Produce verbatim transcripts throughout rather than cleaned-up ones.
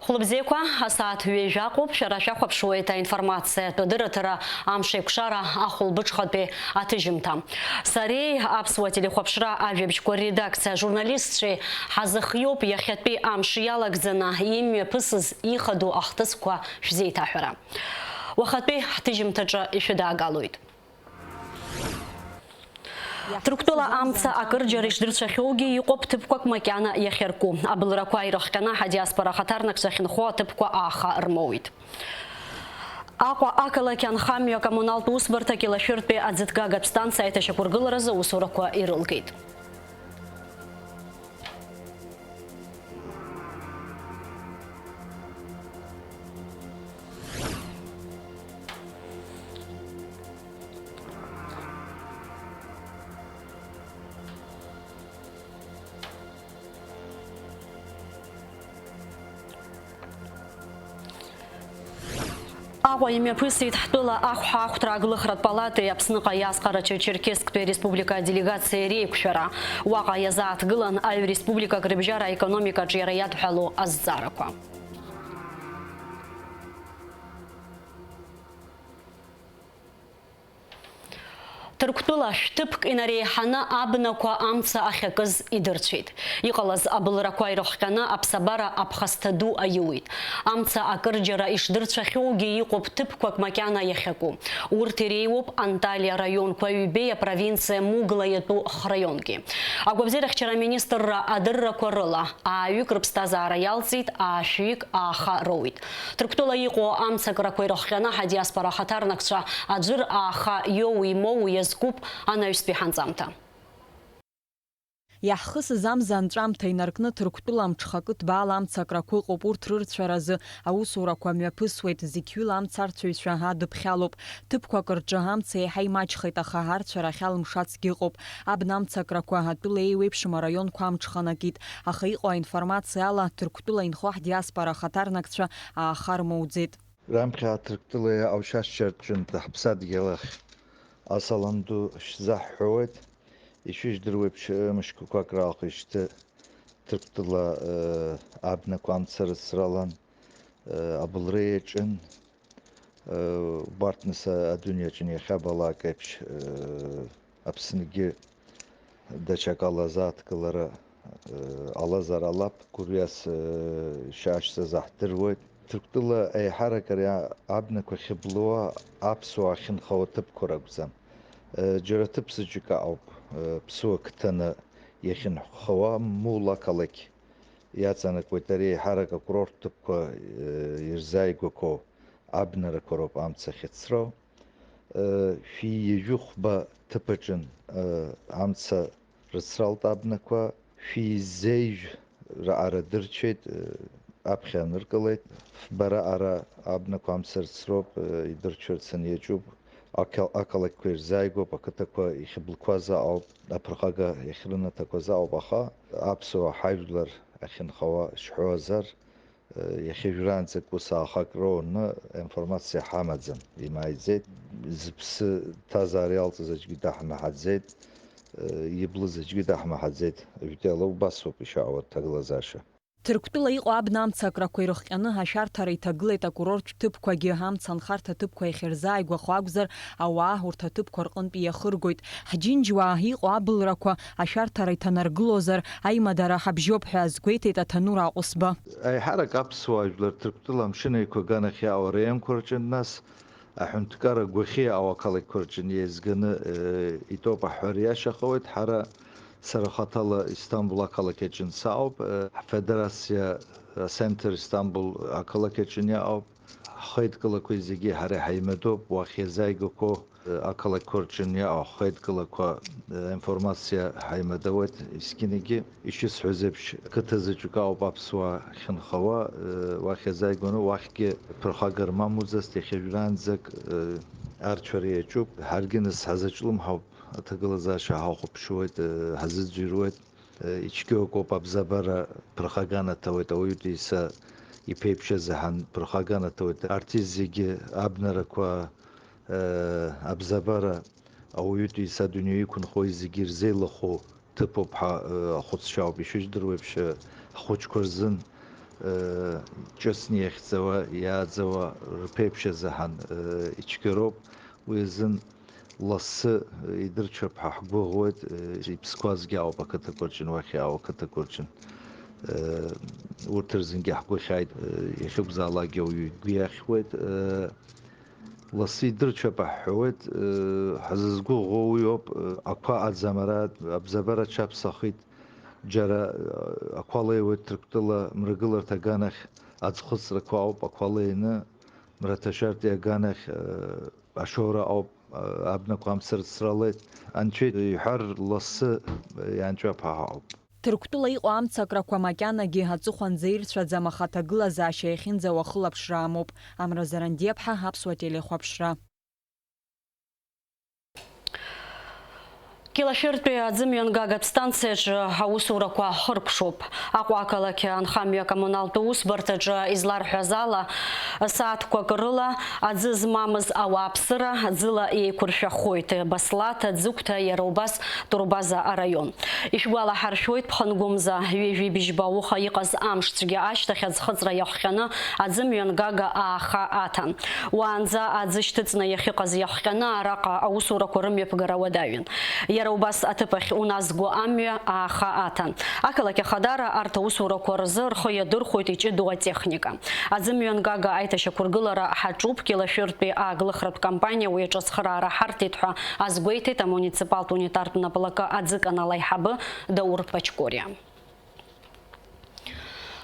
Хәлыбзиақәа, асааҭ ҩажәа акәуп, шәара шәахәаԥшуеит аинформациатә адырраҭара амшеикәшара ахәылбыҽхатәи аҭыжьымҭа. Сареи аԥсуа телехәаԥшра ажәабжьқәа редакциа ажурналистцәеи ҳазыхиоуп иахьатәи амш иалагӡаны имҩаԥысыз ихадоу ахҭысқәа шәзеиҭаҳәара. Уахатәи ҳҭыжьымҭаҿы ишәыдаагалоит. Ҭырқәтәыла амца акырџьара ишдырцәахьоугьы иҟоуп ҭыԥқәак макьана иахьарку. Абылрақәа ирыхҟьаны ҳадиаспора ахаҭарнакцәа ахьынхо аҭыԥқәа ааха рмоуит. Аҟәа ақалақь анхамҩа акоммуналтә усбарҭа Кьылашәыртәи аӡыҭгагатә станциа аиҭашьақәыргыларазы аусурақәа ирылгеит. Аҟәа имҩаԥысит ҳтәыла ахәҳа ахәҭра аглыхратә палатеи Аԥсныҟа иааз Ҟарачы-Черкесктәи ареспублика аделегациеи реиқәшәара. Уаҟа иазааҭгылан аҩ республикак рыбжьара аекономикаҿ иара иадҳәалоу азҵаарақәа. Ҭырқәтәыла шәҭыԥк инареиҳаны абнақәа амца ахьакыз идырцәеит. Иҟалаз абылрақәа ирыхҟьаны аԥсабара аԥхасҭа ду аиуит. Амца акырџьара ишдырцәахьоугьы иҟоуп ҭыԥқәак макьана иахьаку. Урҭ иреиуоуп Анталиа раионқәа ҩбеи апровинциа Мугла иатәу храионгьы. Агәабзиарахьчара аминистрра адыррақәа рыла, ааҩык рыԥсҭазаара иалҵит, аашәҩык ааха роуит. Ҭырқәтәыла иҟоу амцакрақәа ирыхҟьаны ҳадиаспора ахаҭарнакцәа аӡәыр ааха иоуи-моуи иазкуп анаҩстәи ҳанҵамҭа. Иаҳхысыз амза анҵәамҭа инаркны Ҭырқәтәыла мҽхакы ҭбаала амцакрақәа ыҟоуп, урҭ рырцәаразы аусурақәа мҩаԥысуеит, зықьҩыла амцарцәаҩцәа адыԥхьалоуп. Ҭыԥқәак рҿы амца еиҳа имаҷхеит, аха арцәара ахьалымшацгьы ыҟоуп. Абна амцакрақәа атәыла еиуеиԥшым араионқәа амҽханакит, аха иҟоу аинформациа ала, Ҭырқәтәыла инхо ҳдиаспора ахаҭарнакцәа ааха рмоуӡеит. Раԥхьа Ҭырқәтәылеи Аушьашьча рҿынтә ҳаԥсадгьыл ахь асалам ду шәзаҳҳәауеит. Ишәыжәдыруеиԥш, мышқәақәак раахеижьҭеи Ҭырқәтәыла, э, абнақәа амца рыцралан, э, абылра иаҿын. Э, убарҭ нас адунеиаҿы иахьабалак еиԥш, э, Аԥсныгьы даҽакала азааҭгылара, э, ҟалазар ҟалап, гәырҩас, э, ишаашьҭаз аҳдыруеит. Ҭырқәтәыла еиҳарак ари абнақәа ахьыблуа аԥсуаа ахьынхауа ҭыԥқәа ракәӡам. Э, џьара ҭыԥ заҵәык ауп, э, ԥсуа қыҭаны иахьынхауа, Мула ақалақь иаҵанакуеит ари еиҳарак акурорттә ҭыԥқәа, э, ирзааигәақәоу абнарақәа роуп амца ахьыцроу. Э, шәи ҩажәи хәба ҭыԥ аҿын, э, амца рыцралт абнақәа, шәи зеижә раҟара дырцәеит, э, аԥхьа аныркылеит. Фба раҟара абнақәа амца рыцроуп, э, идырцәарц аниаҿуп. Ақал-, ақалақьқәа ирзааигәоуп, ақыҭақәа ихьыблқәаз аҟоуп, аԥырхага иахьрынаҭақәаз аҟоуп, аха аԥсуаа ҳажәлар ахьынхауа шәҳәозар, Иахьа жәраанӡа ус аахак роуны аинформациа ҳамаӡам, имааиӡеит. Зыԥсы ҭазаара иалҵыз аӡәгьы даҳмаҳаӡеит, иблыз аӡәгьы даҳмаҳаӡеит. Жәтәала убасоуп ишаауа аҭагылазаашьа. Ҭырқәтәыла иҟоу абна амцакрақәа ирыхҟьаны ашәарҭара иҭагылеит акурорттә ҭыԥқәагьы, амца анхарҭа ҭыԥқәа иахьырзааигәахо акәзар, ауаа урҭ аҭыԥқәа рҟынтә иахыргоит. Ҳџьынџьуаа иҟоу абылрақәа ашәарҭара иҭанаргылозар, аимадара ҳабжьоуп ҳәа азгәеиҭеит Аҭанур Аҟәысба. Аиҳарак аԥсуаа жәлар Ҭырқәтәыла амшын еиқәа аганахь иаауа раионқәа рҿы, нас аҳәынҭқарра агәахьы иаауа ақалақьқәа рҿы еизганы, э, итәоуп аҳәар иашахауеит. Ҳара, сара хаҭала Истамбул ақалақь аҿы саауп, э, ҳфедерациа, э, центр Истамбул ақалақь аҿы иаауп. Ҳхеидкылақәа зегьы ҳара иҳаимадоуп, уахь иазааигәақәоу ақалақьқәа рҿы иҟоу ҳхеидкылақәа, э, информациа ҳаимадауеит есқьынагьы. Ишысҳәаз еиԥш, қыҭа заҵәык ауп аԥсуаа ахьынхауа, э, уахь иазааигәаны, уахьгьы ԥырхага рмамуӡацт, иахьа жәраанӡак, э, арцәара иаҿуп. Ҳаргьы нас ҳазаҿлымҳауп, аҭагылазаашьа ҳахәаԥшуеит, э, ҳазыӡырҩуеит. Ицәгьоу акоуп, абзабара ԥырхага анаҭауеит, ауаҩытәыҩса иԥеиԥшыз аҳан ԥырхага анаҭауеит. Арҭ зегьы абнарақәа, абзабара, ауаҩытәыҩса адунеи иқәынхои зегьы ирзеилыху ҭыԥуп ҳәа ахәыцшьа ауп ишыжәдыруа еиԥш, ҳхәыҷқәа рзын Ыы, ҿыцны иахьӡауа, иааӡауа рԥеиԥш азыҳәан, ыы, ицәгьароуп. Уи азын лассы идырцәап ҳәа ҳгәыӷуеит, ыы, иԥсқәазгьы ауп ақыҭақәа рҿы, уахь иаау ақыҭақәа рҿы. Ыы, урҭ рзынгьы ҳгәы ахьааит, ыы, иахьакәзаалакгьы ауаҩы игәы иахьуеит. Ыы, лассы идырцәап ҳҳәауеит, ыы, ҳзызгәыӷуа уиоуп, ыы, ақәа аӡам ара, абзабара аҽаԥсахит, џьара, ыы, ақәа леиуеит Ҭырқәтәыла мрагыларҭа аганахь аӡхыҵрақәа ауп, ақәа леины Мраҭашәартәи аганахь, ыы, ашоура ауп, ыы, абнақәа амца рыцралеит. Анцәа иҳәар, лассы, ыы, иаанҵәап ҳәа ҳауп. Ҭырқәтәыла иҟоу амцакрақәа макьанагьы аҵыхәанӡа ирцәаӡам, аха аҭагылазаашьа иахьынӡауа ахылаԥшра амоуп. Амра Зарандиаԥҳа, Аԥсуа телехәаԥшра. Кьылашәыртәи аӡымҩангагатә станциаҿы аусурақәа хыркәшоуп. Аҟәа ақалақь анхамҩа акоммуналтә усбарҭаҿы изларҳәаз ала, сааҭқәак рыла аӡы змамыз ауааԥсыра ӡыла еиқәыршәахоит. Баслаҭ, Ӡыгәҭа, иара убас Турбаза араион. Ишәгәалаҳаршәоит, ԥхынгәымза ҩажәи бжьба ауха иҟаз амш цәгьа ашьҭахь аӡхыҵра иахҟьаны аӡымҩангага ааха аҭан. Уаанӡа аӡы шьҭыҵны иахьыҟаз иахҟьаны араҟа аусурақәа рымҩаԥгара уадаҩын. Иара убас аҭыԥ ахь уназго амҩа ааха аҭан. Ақалақь Ахадара арҭ аусурақәа рзы рхы иадырхәоит иҷыдоу атехника. Аӡымҩангага аиҭашьақәыргылара ҳаҿуп, Кьылашәыртәи ааглыхратә компаниа уи аҿы ацхыраара ҳарҭеит ҳәа азгәеиҭеит амуниципалтә унитартә наплакы аӡыканал аиҳабы Даур Пачкориа.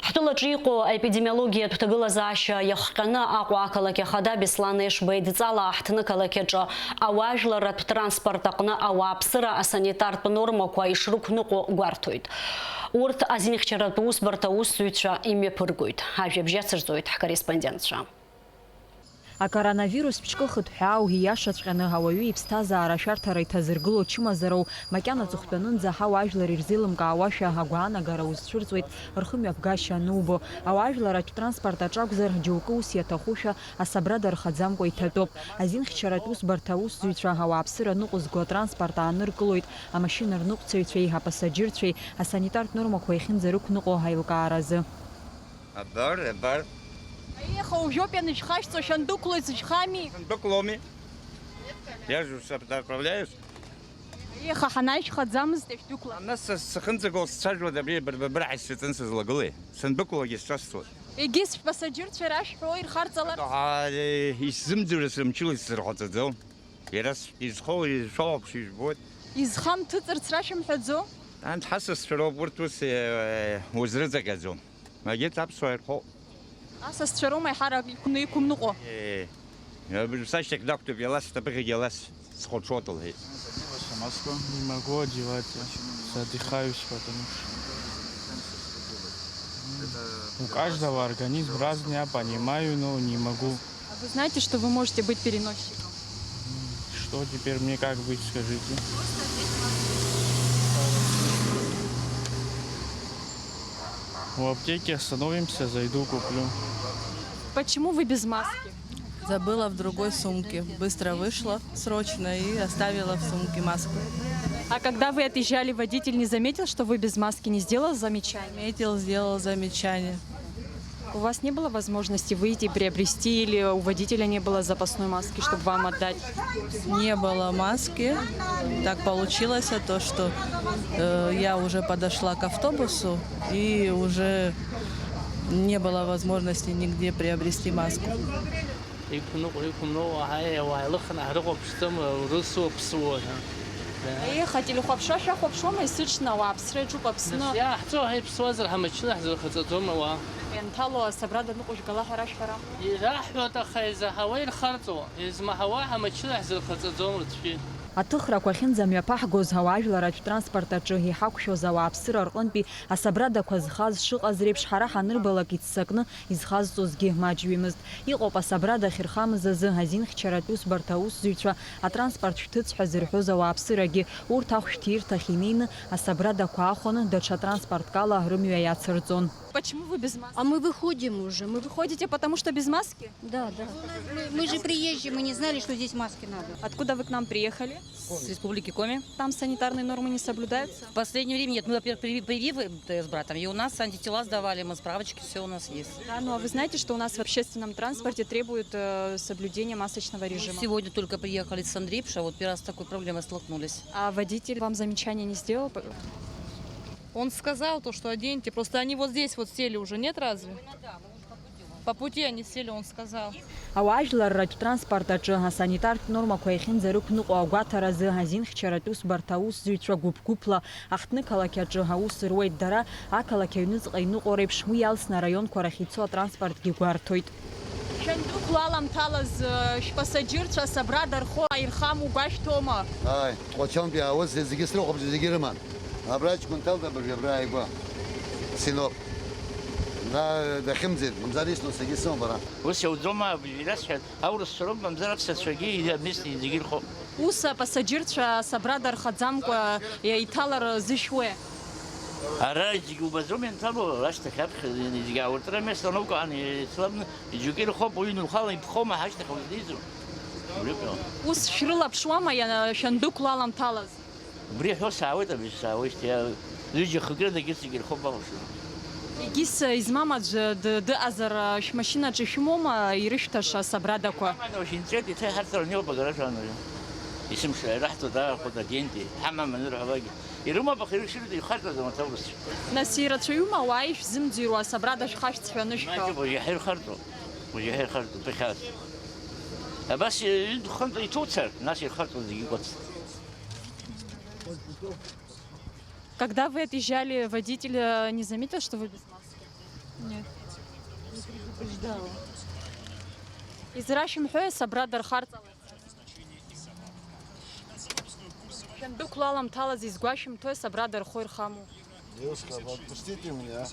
Ҳтәылаҿы иҟоу аепидемиологиатә ҭагылазаашьа иахҟьаны Аҟәа ақалақь ахада Беслан Ешба идҵала аҳҭны-қалақь аҿы ауаажәларратә транспорт аҟны ауааԥсыра асанитартә нормақәа ишрықәныҟәо гәарҭоит. Урҭ азинхьчаратә усбарҭа аусзуҩцәа имҩаԥыргоит. Ажәабжь ацырҵоит ҳкорреспондентцәа. Акоронавирус ԥшькы хыҭҳәаау, ииашаҵәҟьаны ауаҩы иԥсҭазаара ашәарҭара иҭазыргыло чымазароу, макьана аҵыхәтәанынӡа ҳауаажәлар ирзеилымкаауашәа агәаанагара узцәырҵуеит рхымҩаԥгашьа анубо. Ауаажәларратә транспорт аҿакәзар, џьоукы ус иаҭахушәа асабрада рхаӡамкәа иҭатәоуп. Азинхьчаратә усбарҭа аусзуҩцәа ауааԥсыра ныҟәызго атранспорт ааныркылоит амашьына рныҟәцаҩцәеи апассаџьырцәеи асанитартә нормақәа иахьынӡарықәныҟәо аилкааразы. Абар, абар. Аиеха, уажәоуп ианышәхашәҵо, шәандәықәлоит, сышәхами? Сандәықәломи? Я же сап-, отправляюсь. Аиеха, ҳанаишьхаӡамызт, ишәдәықәлан. Ана са сахынӡагоу сцәажәоит, абри бырбабыра ҳаисҵаны сызлагылеи? Сандәықәлогьы сҿасҵуеит. Егьыс шәпассаџьырцәа ирашәҳәо, ирхарҵалар? Ҳа, исзымӡырҩ сымчыла исзырҳәаӡаӡом. Иара с-, изхоу, изшәоу ахәшә ижәбоит. Изхамҭыҵырц рашәымҳәаӡо? Анҭ ҳасасцәа роуп, урҭ ус, э, узрыҵаҟьаӡом. Егьырҭ аԥсуаа ирхоуп. Асасцәа роума еиҳарак иқәны-, иқәымныҟәо? Э, э, сашьҭахь дақәтәоуп, иалас, шьҭа ԥыхьагь иалас схәаҽуоҭ, лҳәеит. Маска? Не могу одевать, я задыхаюсь, потому что у каждого организм разный, я понимаю, но не могу. А вы знаете, что вы можете быть переносчиком? Что теперь мне как быть, скажите? В аптеке остановимся, зайду, куплю. Почему вы без маски? Забыла в другой сумке. Быстро вышла, срочно, и оставила в сумке маску. А когда вы отъезжали, водитель не заметил, что вы без маски, не сделал замечания? Заметил, сделал замечание. У вас не было возможности выйти и приобрести, или у водителя не было запасной маски, чтобы вам отдать? Не было маски. Так получилось, а то, что, э, я уже подошла к автобусу, и уже не было возможности нигде приобрести маску. Иқәныҟәо, иқәныҟәо, ҳаи, ауаа илыхны ҳрыхәаԥшӡом, урысу аԥсуо ҳәа. Еиха, телехәаԥшра шәахәаԥшуама, есыҽны ауааԥсра иаҿуп Аԥсны. Нас иааҳҵо ҳаиԥсуазар, ҳамчыла ҳзырхаҵаӡом ауаа. Ианҭало асабрада ныҟәыжәгала ҳәа рашәҳәара? Ираҳҳәоит, аха изаҳауа ирхарҵо, измаҳауа ҳамчыла ҳзырхаҵаӡом рыцәгьы. Аҭыхрақәа ахьынӡамҩаԥаҳгоз ауаажәларратә транспорт аҿы иҳақәшәоз ауааԥсыра рҟынтәи асабрадақәа зхаз шыҟаз реиԥш, ҳара ҳанырбалак иццакны изхазҵозгьы маҷҩымызт. Иҟоуп асабрада ахьырхамыз азы азинхьчаратә усбарҭа аусзуҩцәа, атранспорт шәҭыҵ ҳәа зырҳәоз ауааԥсырагьы. Урҭ ахәшәҭирҭахь инеины, асабрадақәа аахәаны, даҽа транспортк ала рымҩа иацырҵон. Почему вы без маски? А мы выходим уже. Мы Выходите, потому что без маски? Да, да. Мы, мы же приезжие, мы не знали, что здесь маски надо. Откуда вы к нам приехали? С Республики Коми. Там санитарные нормы не соблюдаются? В последнее время нет. Мы, во-первых, прививы с братом, и у нас антитела сдавали, мы справочки, все у нас есть. Да, ну а вы знаете, что у нас в общественном транспорте требуют э, соблюдения масочного режима? Мы сегодня только приехали с Андрипша, вот первый раз с такой проблемой столкнулись. А водитель вам замечания не сделал? Он сказал то, что оденьте. Просто они вот здесь вот сели уже, нет разве? По пути они сели, он сказал. Ауаажәларратә транспорт аҿы асанитартә нормақәа иахьынӡарықәныҟәо агәаҭаразы азинхьчаратә усбарҭа аусзуҩцәа гәыԥ-гәыԥла аҳҭнықалақь аҿы аус руеит дара, ақалақь аҩныҵҟа иныҟәо реиԥш уи иалсны араионқәа рахь ицо атранспортгьы гәарҭоит. Шәандуқәла аламҭалаз шәпасаџьырцәа асабрада рхы аирхаму гәашәҭома? Ааи, Тҟәацәантәи иаауаз зегьы срыхәаԥшуа зегьы рыман. Абра ҷкәын дҭалт абыржәы абра ааигәа. Синоп. Ма дахьымӡеит, мамзар исну саргьы сымоуп ара. Ус иауӡома, абыржәы ирасҳәар, аурысцәа роуп, мамзар аԥсацәагьы, аместные зегьы ирхоуп. Ус апасаџьырцәа асабрада рхаӡамкәа иҭалар зышьуеи? Ара зегьы убаӡом ианҭало, ашьҭахь аԥхьа зегьы ауртра амест анакәаан, еицлабны, џьоукы ирхоуп, уҩны ухала иԥхома, ҳашьҭахь узлеиӡом. Убри ауп. Ус шәрылаԥшуама, иана-, шәандәықәла аламҭалаз? Убри ҳәо саауеит, абри саауеижьҭеи, ҩыџьа хкык дагьырцагьы ирхоуп алшара. Егьыс измам аӡә ды-, дыҟазар, шәмашьынаҿы ишәымоума ирышәҭаша асабрадақәа? Амала уажә инҵәеит, иҭеиҳарҭараны иҟоуп агаражы анаҩы. Есымша ираҳҭоит ааирхәоит агенти, ҳамам анырҳәалакгьы. Ирымоуп, аха ирышьҭоит, ихарҵаӡом аҭаурысцәа. Нас ирацәаҩума ауаа ишәзымӡырҩуа асабрада шәхашәҵ ҳәа анышәҳәо? Маҷуп, уажә иаҳа ирхарҵом. Уажә иаҳа ирхарҵом, ԥыхьаҵ. Абас ҩынтә-хынтә иҭуцар, нас ирхарҵон зегьы кәац. Когда вы отъезжали, водитель э, не заметил, что вы без маски? Нет. Не предупреждала. Израшьымҳәои асабрада рхарҵала? Шәандәықәла аламҭалаз изгәашәымҭои асабрада рхы ирхаму? Девушка, отпустите меня.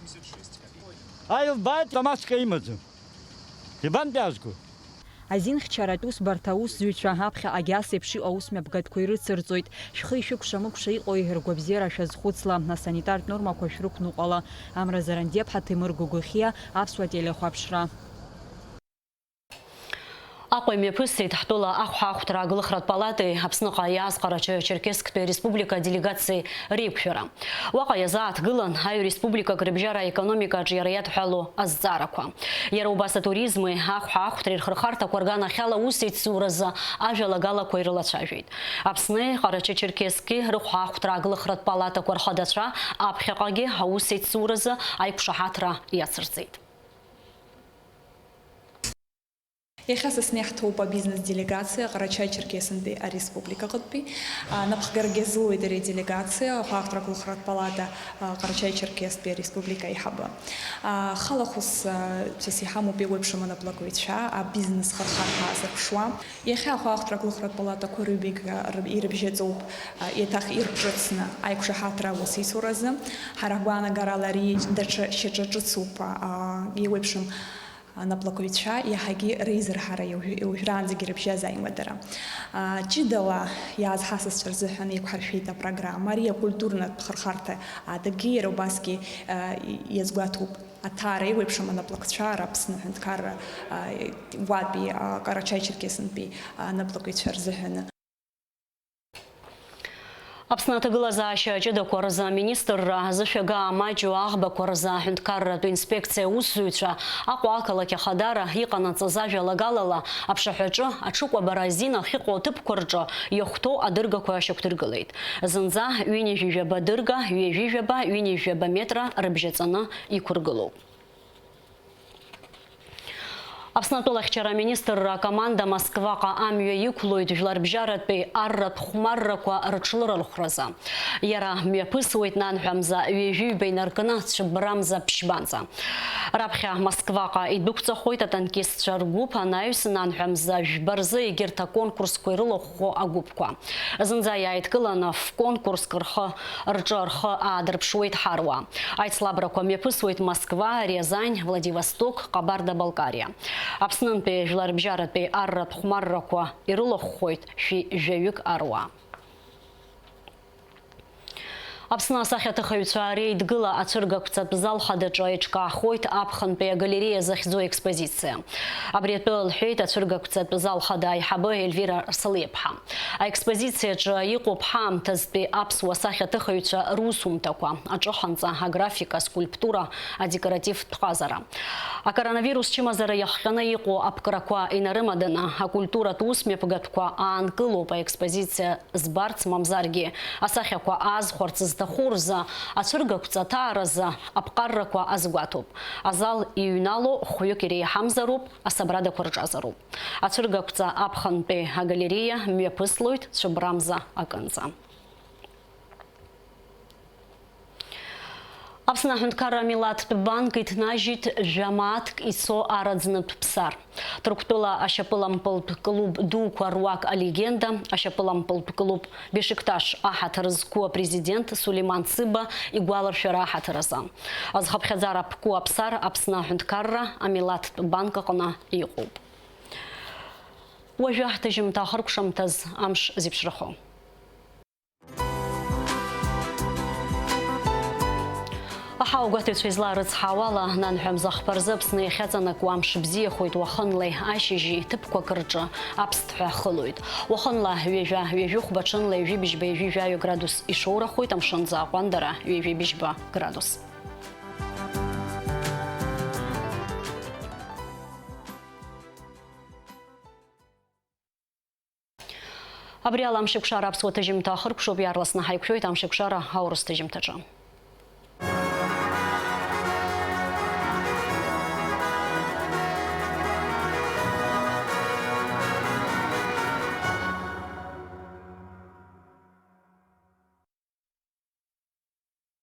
Аилбааит, амаска имаӡам. Ибантәи азго? Азинхьчаратә усбарҭа аусзуҩцәа аԥхьаҟагьы ас еиԥш иҟоу аусмҩаԥгатәқәа ирыцырҵоит. Шәхы ишәыкәша-мыкәша иҟоу ргәабзиара шәазхәыцла, асанитартә нормақәа шәрықәныҟәала. Амра Зарандиаԥҳа, Ҭемыр Гәыгәыхиа, Аԥсуа телехәаԥшра. Аҟәа имҩаԥысит ҳтәыла ахәаахәҭра аглыхратә палатеи Аԥсныҟа иааз Ҟарачаҩ-Черкессктәи ареспублика аделегациеи реиқәшәара. Уаҟа иазааҭгылан аҩ республикак рыбжьара аекономикаҿы иара иадҳәалоу азҵаарақәа. Иара убас атуризми ахәаахәҭреи рхырхарҭақәа рганахьала аусеицуразы ажәалагалақәа ирылацәажәеит. Аԥсни Ҟарачы-Черкесски рыхәаахәҭра аглыхратә палатақәа рхадацәа аԥхьаҟагьы аусеицуразы аиқәшаҳаҭра иацырҵеит. Иахьа Сасны иаҳҭоуп абизнес делегациа Ҟарачаи-Черкесынтәи ареспубликаҟынтәи. А, напхгарагьы азылуеит ари аделегациа, ахәаахәҭра аглыхратә палата, а, Ҟарачаи-Черкестәи ареспублика аиҳабы. А, халахәыццәас иҳамоуп еиуеиԥшым анаплакҩцәа, абизнес хырхарҭа аазырԥшуа. Иахьа ахәаахәҭра аглыхратә палатақәа рҩбагьы, а, рыб-, ирыбжьаҵоуп, а, еиҭах ирҿыцны аиқәшаҳаҭра аусеицуразы. Ҳара ҳгәаанагарала ари даҽа шьаҿа ҿыцуп, а, еиуеиԥшым анаплакҩцәа иаҳагьы реизырҳара иуажә-, уажәраанӡагьы рыбжьаз аимадара. А, ҷыдала иааз ҳасасцәа рзыҳәан еиқәҳаршәеит апрограмма. Ари акультурнатә хырхарҭа адагьы иара убасгьы, а, и-, иазгәаҭоуп аҭара еиуеиԥшым анаплакцәа Аԥсны аҳәынҭқарра, а, уатәи, а, Ҟарачаи-Черкесынтәи анаплакҩцәа рзыҳәаны. Аԥсны аҭагылазаашьа ҷыдақәа рзы аминистрра зышәагаа маҷу аӷбақәа рзы аҳәынҭқарратә инспекциа аусзуҩцәа Аҟәа ақалақь ахадара иҟанаҵаз ажәалагалала аԥшаҳәаҿы аҽыкәабара азин ахьыҟоу аҭыԥқәа рҿы иахәҭоу адыргақәа шьақәдыргылеит. Зынӡа ҩынҩажәижәаба дырга, ҩажәижәаба, ҩынҩажәижәаба метра рыбжьаҵаны иқәыргылоуп. Аԥсны атәылахьчара аминистрра акоманда Москваҟа амҩа иқәлоит жәларбжьаратәи арратә хәмаррақәа рыҽлырархәразы. Иара мҩаԥысуеит нанҳәа мза ҩажәиҩба инаркны цәыббра мза ԥшьбанӡа. Раԥхьа Москваҟа идәықәҵахоит атанкистцәа ргәыԥ анаҩс нанҳәа мза жәба рзы егьырҭ аконкурсқәа ирылахәхо агәыԥқәа. Зынӡа иааидкыланы ф-конкурск рхы, рҿы рхы аадырԥшуеит ҳаруаа. Аицлабрақәа мҩаԥысуеит Москва, Риазань, Владивосток, Ҟабарда-Балкариа. Аԥснынтәи жәларбжьаратәи арратә хәмаррақәа ирылахәхоит шәи жәаҩык аруаа. Аԥсны асахьаҭыхыҩцәа реидгыла ацәыргақәҵатә зал хадаҿы еиҿкаахоит аԥхынтәи агалереиа захьӡу аекспозициа. Абри атәы лҳәеит ацәыргақәҵатә зал хада аиҳабы Ельвира Рсалиаԥҳа. Аекспозициаҿы иҟоуп ҳаамҭазтәи аԥсуа сахьаҭыхыҩцәа русумҭақәа, аҿыханҵа, аграфика, аскульптура, адекоративтә ҟазара. Акоронавирус чымазара иахҟьаны иҟоу аԥкрақәа инарымаданы, акультуратә усмҩаԥгатәқәа аанкылоуп аекспозициа збарц, мамзаргьы асахьақәа аазхәарц зҭаху рзы, ацәыргақәҵа аҭааразы аԥҟаррақәа азгәаҭоуп. Азал иҩнало хәҩык иреиҳамзароуп, асабрадақәа рҿазароуп. Ацәыргақәҵа аԥхынтәи агалереиа мҩаԥыслоит цәыббрамза акынӡа. Аԥсны аҳәынҭқарра амилаҭтә банк иҭнажьит жәа мааҭк ицо араӡнытә ԥсар. Ҭырқәтәыла ашьапылампылтә клуб дуқәа руак алегенда, ашьапылампылтә клуб Бешикташ аҳаҭыр зқәу апрезидент Сулейман Цыба игәаларшәара аҳаҭыр азы. Азхыԥхьаӡара ԥку аԥсар Аԥсны аҳәынҭқарра амилаҭтә банк аҟны иҟоуп. Уажәы ҳҭыжьымҭа ахыркәшамҭаз амш зеиԥшрахо. Аҳауагәаҭаҩцәа излаарыцҳауала, нанҳәа мзахԥа рзы Аԥсны иахьаҵанакуа амш бзиахоит, уахынлеи ашьыжьи ҭыԥқәак рҿы аԥсҭҳәа хылоит. Уахынла ҩажәа, ҩажәихәба, ҽынла ҩажәи быжьба, ҩажәи жәаҩа градус ишоурахоит, амшынӡы аҟәандара ҩажәи быжьба градус. Абри ала Амшеикәшара аԥсуа ҭыжьымҭа ахыркәшоуп, иаарласны ҳаиқәшәоит Амшеикәшара аурыс ҭыжьымҭаҿы.